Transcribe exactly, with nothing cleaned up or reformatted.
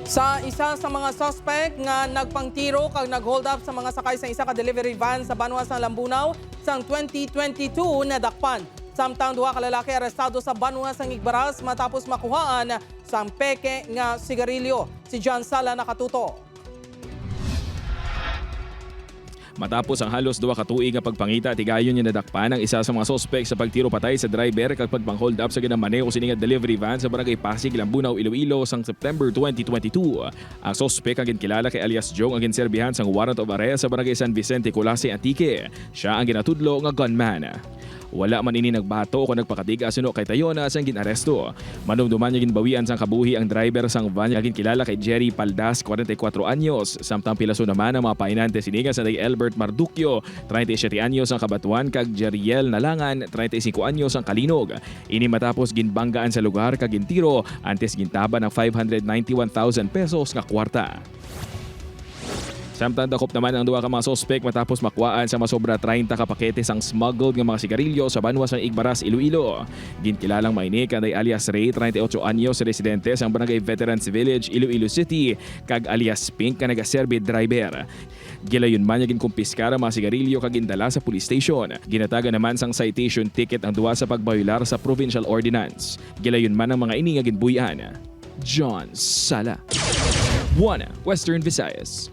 Sa isa sa mga suspect nga nagpangtiro kag nag-hold up sa mga sakay sa isa ka delivery van sa banwa sang Lambunao sang twenty twenty-two nadakpan. Samtang duha ka lalaki arestado sa banwa sang Igbaras matapos makuhaan sang peke nga sigarilyo. Si John Sala nakatuto. Matapos ang halos duha ka tuig nga pagpangita, tigayon nga nadakpan ang isa sa mga suspek sa pagtiro patay sa driver kag pagpang-hold up sa ginamaneho sini nga delivery van sa Barangay Pasig, Lambunao, Iloilo sang September twenty twenty-two. Ang suspek ang ginkilala kay alias Jong, ang ginserbihan sang warrant of arrest sa Barangay San Vicente, Culasi, Antique. Sia ang ginatudlo nga gunman. Wala man ini nagbato o nagpakatig-a suno kay Tayona sang gin-aresto. Manumduman nga ginbawian sang kabuhi ang driver sang van nga ginkilala kay Jerry Paldas, kwarenta y kuwatro anyos, samtang pilaso naman ang mga pahinante sini nga sanday Elbert Marduquio, treinta y siete anyos ang kabatuan, kag Jeriel Nalangan, treinta y cinco anyos ang kalinog. Ini matapos ginbanggaan sa lugar kag gintiro, antes gintaban ang five hundred ninety-one thousand pesos nga kwarta. Samtang dakop naman ang duha ka mga suspek matapos makuhaan sa masobra treinta ka pakete sang smuggled nga mga sigarilyo sa banwa sang Igbaras, Iloilo. Ginkilalang mga ini kanday alias Ray, treinta y ocho anyos, residente sang Barangay Veterans Village, Iloilo City, kag alias Pink nga nagaserbi driver. Gilayon man nga ginkumpiskar ang mga sigarilyo kag gindala sa police station. Ginatagan naman sang citation ticket ang duha sa pagbayolar sa provincial ordinance. Gilayon man ang mga ini nga ginbuy-an. John Sala, One Western Visayas.